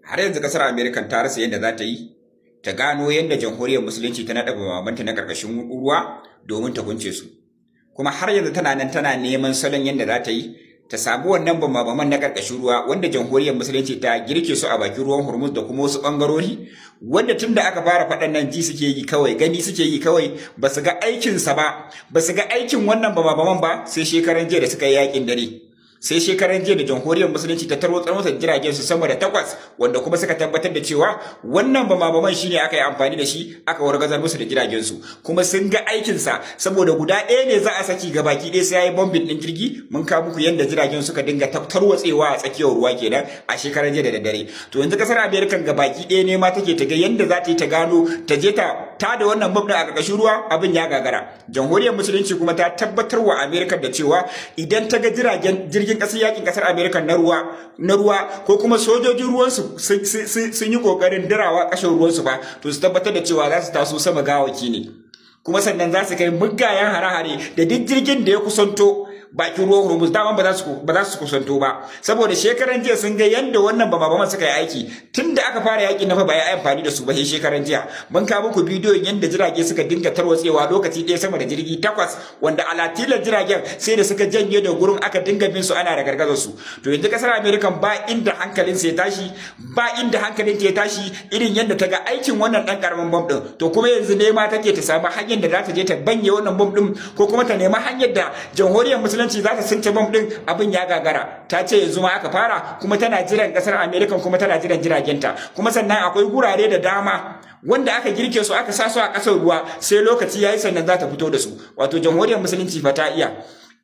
Har yanzu kasar Amerika ta rasa yadda za ta yi ta gano yadda Jamhuriyar Musulunci ta naɗa bamabanta na ƙarƙashin ruwa domin ta kunce su. Kuma har yanzu tana nan tana neman salon yadda za ta yi ta samu wannan bamabaman na ƙarƙashin ruwa wanda Jamhuriyar Musulunci ta girke su a bakin ruwan Hormuz da kuma wasu ɓangarori, wanda tun da aka fara faɗan nan ji suke yi kawai, gani suke yi kawai, ba su ga aikinsa ba, ba su ga aikin wannan bamabaman ba sai shekaran jiya da suka yi yakin dare. Sai shekaran jiya da Jamhuriyar Musulunci ta tarwatsar masa jiragen su sama da takwas, wanda kuma suka tabbatar da cewa wannan bama-baman shine aka yi amfani da shi aka wargazar musu da jiragen su. Kuma sun ga aikin sa, saboda guda ɗaya ne za a saki ga baki ɗaya sai yayi bombing ɗin jirgi. Mun kawo muku yanda jiragen suka dinga tarwatsewa a tsakiyar ruwa kenan a shekaran jiya da daddare. To yanzu kasar America ga baki ɗaya ne ma take ta ga yanda za ta yi ta gano ta je ta ta da wannan bomb a ƙarƙashin ruwa, abin ya gagara. Jamhuriyar Musulunci kuma ta tabbatar wa America da cewa idan ta ga jiragen jirgin ƙasar yakin ƙasar Amerika na ruwa ko kuma sojojin ruwansu sun yi ƙoƙarin dirawa ƙasar ruwansu ba, to su tabbatar da cewa za su taso sama gawaki ne. Kuma sannan za su kai mugayen hare-hare da duk jirgin da ya kusanto bakin ruwan Hormuz. Daman ba za su kusanto ba, saboda shekaran jiya sun ga yadda wannan bama-baman suka yi aiki. Tun da aka fara yakin na fa ba ya amfani da su ba sai shekaran jiya. Mun kawo muku bidiyon yadda jirage suka dinga tarwatsewa lokaci ɗaya, sama da jirgi takwas, wanda alatilar jiragen sai da suka janye da gurin aka dinga bin su ana da gargazar su. To yanzu kasar America ba inda hankalin ya tashi, ba inda hankalin ya tashi irin yadda ta ga aikin wannan dan karamin bomb din. To kuma yanzu nema take ta samu hanyar da za ta je ta banye wannan bomb din, ko kuma ta nemi hanyar da Jamhuriyar Musulunci za ta sunce bomb din, abin ya gagara. Ta ce yanzu ma aka fara, kuma tana jiran kasar America, kuma tana jiran jiragenta. Kuma sannan akwai gurare da dama wanda aka girke su, aka sa su a ƙasar ruwa, sai lokaci yayi sannan za ta fito da su. Wato Jamhuriyar Musulunci fa ta iya.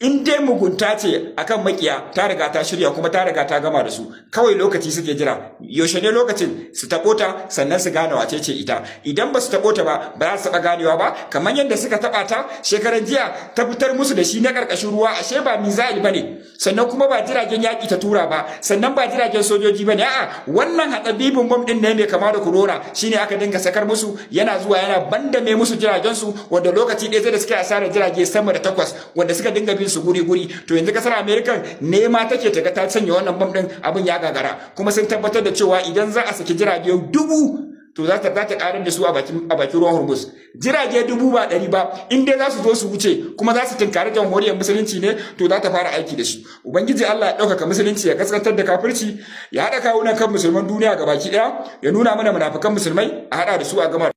In dai mugunta ce akan makiya, ta riga ta shirya kuma ta riga ta gama da su. Kawai lokaci suke jira. Yaushe ne lokacin? Su taɓo ta sannan su gane wace ce ita. Idan ba su taɓo ta ba, ba za su taɓa ganewa ba, kamar yadda suka taɓa ta shekaran jiya ta fitar musu da shi na ƙarƙashin ruwa. Ashe ba missile bane, sannan kuma ba jiragen yaƙi ta tura ba, sannan ba jiragen sojoji bane. A'a, wannan hatsabibin bom din ne mai kama da corona shine aka dinga sakar musu, yana zuwa yana bandame musu jiragen su, wanda lokaci ɗaya sai da suka asarar jirage sama da takwas, wanda suka dinga bin su guri-guri. To yanzu kasar America nema take ta ga ta sanya wannan bom din, abin ya gagara. Kuma sun tabbatar da cewa idan za a saki jirage 1000, to za ta karar da su a bakin ruwan Hormuz. Jirage 1000, ba 100 ba, in dai za su zo su wuce kuma za su tinkari Jamhuriyar Musulunci ne, to za ta fara aiki da shi. Ubangiji Allah ya ɗaukaka Musulunci, ya kaskantar da kafirci, ya haɗa kawunan kan musulman duniya gabaki ɗaya, ya nuna mana munafukan musulmai, a haɗa da su a gama.